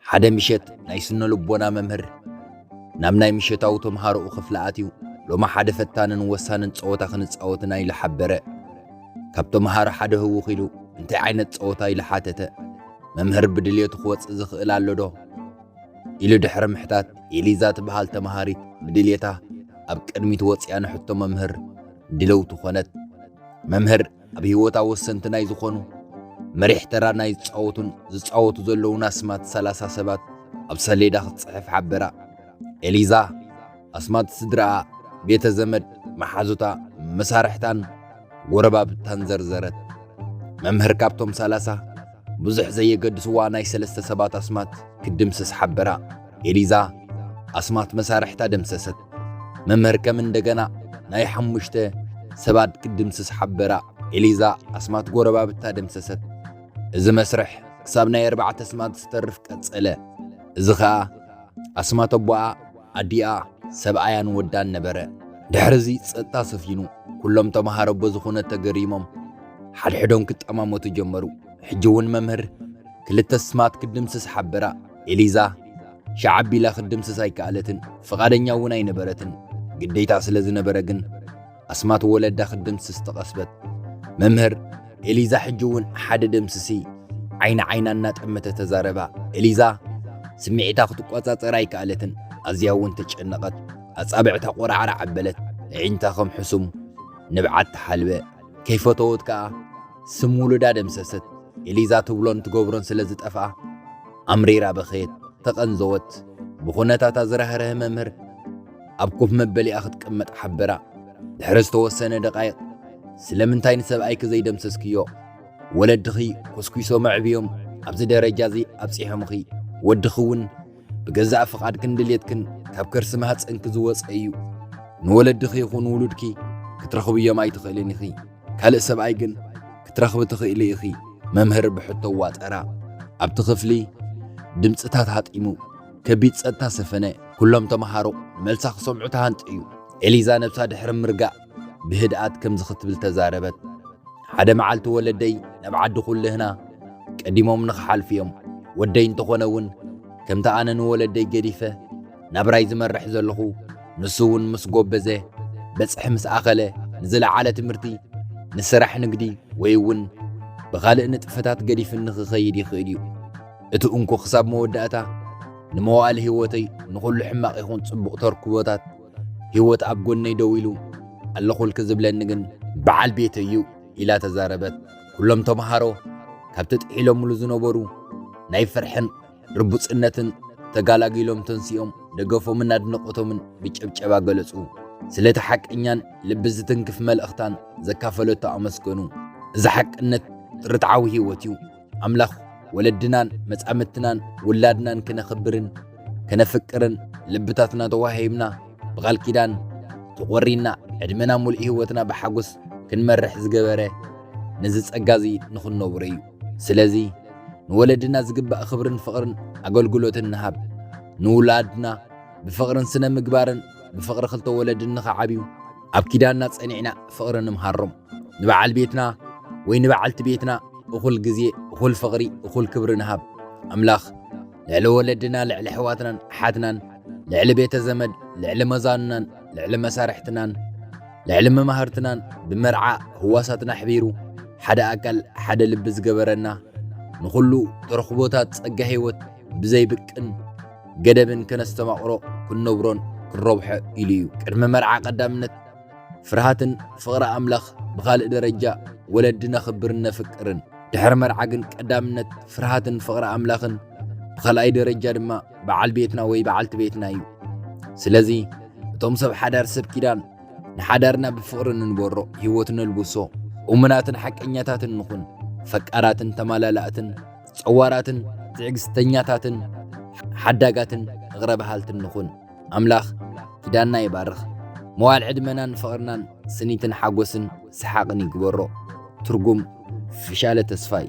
ሓደ ምሸት ናይ ስነ ልቦና መምህር ናብ ናይ ምሸታዊ ተምሃሮኡ ክፍሊ ኣትዩ፣ ሎሚ ሓደ ፈታንን ወሳንን ጸወታ ክንጻወት ኢና ኢሉ ሓበረ። ካብ ተምሃሮ ሓደ ህውኽ ኢሉ፣ "እንታይ ዓይነት ጸወታ?" ኢሉ ሓተተ። መምህር ብድልየቱ ክወጽእ ዝኽእል ኣሎ ዶ? ኢሉ ድሕሪ ምሕታት፣ ኤሊዛ ትበሃል ተምሃሪት ብድልየታ ኣብ ቅድሚት ወጺኣ ንሕቶ መምህር ድልውቲ ኮነት። መምህር ኣብ ህይወታ ወሰንቲ ናይ ዝኾኑ መሪሕ ተራ ናይ ዝጻወቱን ዝጻወቱ ዘለዉን ኣስማት ሰላሳ ሰባት ኣብ ሰሌዳ ክትጽሕፍ ሓበራ። ኤሊዛ ኣስማት ስድራኣ፣ ቤተ ዘመድ፣ መሓዙታ፣ መሳርሕታን ጎረባብታን ዘርዘረት። መምህር ካብቶም ሰላሳ ብዙሕ ዘየገድስዋ ናይ ሰለስተ ሰባት ኣስማት ክድምስስ ሓበራ። ኤሊዛ ኣስማት መሳርሕታ ደምሰሰት። መምህር ከም እንደገና ናይ ሓሙሽተ ሰባት ክድምስስ ሓበራ። ኤሊዛ ኣስማት ጎረባብታ ደምሰሰት። እዚ መስርሕ ክሳብ ናይ ኣርባዕተ ኣስማት ዝተርፍ ቀጸለ። እዚ ኸኣ ኣስማት ኣቦኣ፣ ኣዲኣ፣ ሰብኣያን ወዳን ነበረ። ድሕሪ እዚ ጸጥታ ሰፊኑ። ኩሎም ተምሃሮ በዚ ኩነት ተገሪሞም ሓድሕዶም ክጠማመቱ ጀመሩ። ሕጂ እውን መምህር ክልተ ኣስማት ክድምስስ ሓበራ። ኤሊዛ ሻዕ ኣቢላ ክድምስስ ኣይከኣለትን፣ ፍቓደኛ እውን ኣይነበረትን። ግዴታ ስለ ዝነበረ ግን ኣስማት ወለዳ ክድምስስ ተቐስበት። መምህር፣ ኤሊዛ ሕጂ እውን ሓደ ደምስሲ፣ ዓይኒ ዓይና እናጠመተ ተዛረባ። ኤሊዛ ስምዒታ ክትቆጻጸር ኣይከኣለትን፣ ኣዝያ እውን ተጨነቐት። ኣጻብዕታ ቆራዕራዕ ኣበለት፣ ኣዒንታ ከም ሕሱም ንብዓት ተሓልበ። ከይፈተወት ከኣ ስም ውሉዳ ደምሰሰት። ኤሊዛ ትብሎን ትገብሮን ስለ ዝጠፍኣ ኣምሪራ በኸየት፣ ተቐንዘወት። ብኹነታታ ዝራህረሀ መምህር ኣብ ኮፍ መበሊኣ ክትቅመጥ ሓበራ። ድሕሪ ዝተወሰነ ደቃይቕ፣ "ስለምንታይ ንሰብኣይኪ ዘይደምሰስክዮ? ወለድኺ ኮስኲሶም ኣዕብዮም ኣብዚ ደረጃ እዚ ኣብጺሖምኺ። ወድኺ እውን ብገዛእ ፍቓድክን ድሌትክን ካብ ከርሲ ማህጸንኪ ዝወጸ እዩ። ንወለድኺ ይኹን ውሉድኪ ክትረኽብዮም ኣይትኽእልን ኢኺ። ካልእ ሰብኣይ ግን ክትረኽቢ ትኽእሊ ኢኺ?" መምህር ብሕቶ ዋጠራ። ኣብቲ ክፍሊ ድምጽታት ሃጢሙ፣ ከቢድ ጸጥታ ሰፈነ። ኩሎም ተምሃሮ ንመልሳ ክሰምዑ ተሃንጠዩ። ኤሊዛ ነብሳ ድሕሪ ምርጋእ ብህድኣት ከምዚ ክትብል ተዛረበት። ሓደ መዓልቲ ወለደይ ናብ ዓዲ ኩልህና ቀዲሞም ንኽሓልፉ እዮም። ወደይ እንተኾነ እውን ከምቲ ኣነ ንወለደይ ገዲፈ ናብራይ ዝመርሕ ዘለኹ፣ ንሱ እውን ምስ ጎበዘ፣ በጽሒ ምስ ኣኸለ፣ ንዝለዓለ ትምህርቲ፣ ንስራሕ ንግዲ ወይ እውን ብኻልእ ንጥፈታት ገዲፍኒ ክኸይድ ይኽእል እዩ። እቲ እንኮ ክሳብ መወዳእታ ንመዋእል ህይወተይ ንኹሉ ሕማቕ ይኹን ጽቡቕ ተርክቦታት ህይወት ኣብ ጎነይ ደው ኢሉ ኣለኹልኪ ዝብለኒ ግን በዓል ቤተይ እዩ ኢላ ተዛረበት። ኩሎም ተምሃሮ ካብቲ ጥሒሎምሉ ዝነበሩ ናይ ፍርሕን ርቡጽነትን ተጋላጊሎም ተንሲኦም ደገፎምን ኣድናቖቶምን ብጭብጨባ ገለጹ። ስለቲ ሓቀኛን ልቢ ዝትንክፍ መልእኽታን ዘካፈለቶ ኣመስገኑ። እዚ ሓቅነት ርትዓዊ ህይወት እዩ። ኣምላኽ ወለድናን መጻምድትናን ውላድናን ክነኽብርን ከነፍቅርን ልብታትና ተዋሂብና ብቓል ኪዳን ተቖሪንና ዕድመና ሙሉእ ህይወትና ብሓጎስ ክንመርሕ ዝገበረ ነዚ ጸጋ እዚ ንኽንነብሮ እዩ። ስለዚ ንወለድና ዝግባእ ክብርን ፍቕርን ኣገልግሎትን ንሃብ። ንውላድና ብፍቕርን ስነ ምግባርን ብፍቕሪ ክልተ ወለድን ንኽዓብዩ ኣብ ኪዳንና ጸኒዕና ፍቕሪ ንምሃሮም። ንበዓል ቤትና ወይ ንበዓልቲ ቤትና እኹል ግዜ፣ እኹል ፍቕሪ፣ እኹል ክብሪ ንሃብ። ኣምላኽ ልዕሊ ወለድና፣ ልዕሊ ኣሕዋትናን ኣሓትናን፣ ልዕሊ ቤተ ዘመድ፣ ልዕሊ መዛኑናን፣ ልዕሊ መሳርሕትናን፣ ልዕሊ መማህርትናን ብመርዓ ህዋሳትና ኣሕቢሩ ሓደ ኣካል ሓደ ልቢ ዝገበረና፣ ንኹሉ ተረኽቦታት ጸጋ ህይወት ብዘይብቅን ገደብን ከነስተማቕሮ ክንነብሮን ክንረብሖ ኢሉ እዩ። ቅድሚ መርዓ ቀዳምነት ፍርሃትን ፍቕሪ ኣምላኽ፣ ብኻልእ ደረጃ ወለዲ ነኽብርን ነፍቅርን። ድሕሪ መርዓ ግን ቀዳምነት ፍርሃትን ፍቕሪ ኣምላኽን፣ ብኻልኣይ ደረጃ ድማ በዓል ቤትና ወይ በዓልቲ ቤትና እዩ። ስለዚ እቶም ሰብ ሓዳር ሰብ ኪዳን ንሓዳርና ብፍቕሪ ንንበሮ፣ ህይወት ነልብሶ፣ እሙናትን ሓቀኛታትን ንኹን፣ ፈቃራትን ተማላላእትን ጸዋራትን ትዕግስተኛታትን ሓዳጋትን ይቕረ በሃልትን ንኹን። ኣምላኽ ኪዳንና ይባርኽ። መዋል ዕድመናን ፍቕርናን ስኒትን ሓጎስን ሰሓቕን ይግበሮ። ትርጉም ፍሻለ ተስፋይ።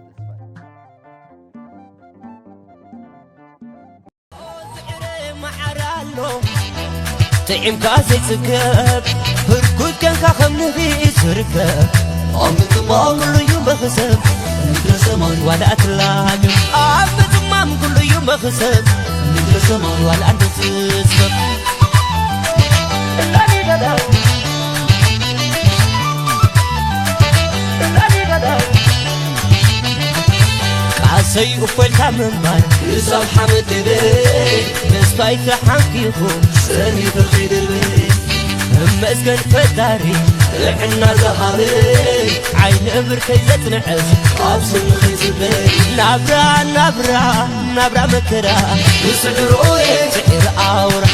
ጥዒምካ ዘይጽገብ ህርኩት ከንካ ከም ንኺ ዝርከብ ኣብ ምጥማቕ ምሉዩ መኽሰብ ምድረ ሰማይ ዋላ ኣትላግም ኣብ ምጥማቕ ኩሉ እዩ መኽሰብ። ንግረሰ ማንዋል ኣንደስስበብ። ቃሰይ እፎይታ ምንባር ክሳብ ሓመድ ደደ። ተስፋይ ተሓንኪኹ ጸኒሑ ኺድልበይ። እመስገን ፈጣሪ ጥዕና ዝሃበ። ዓይነ ብርከይ ዘጽንዐስ ኣብ ስምኺ ዝበይ። ናብራ ናብራ ናብራ መከራ ምስዕሮየ ስዕር ኣውራ።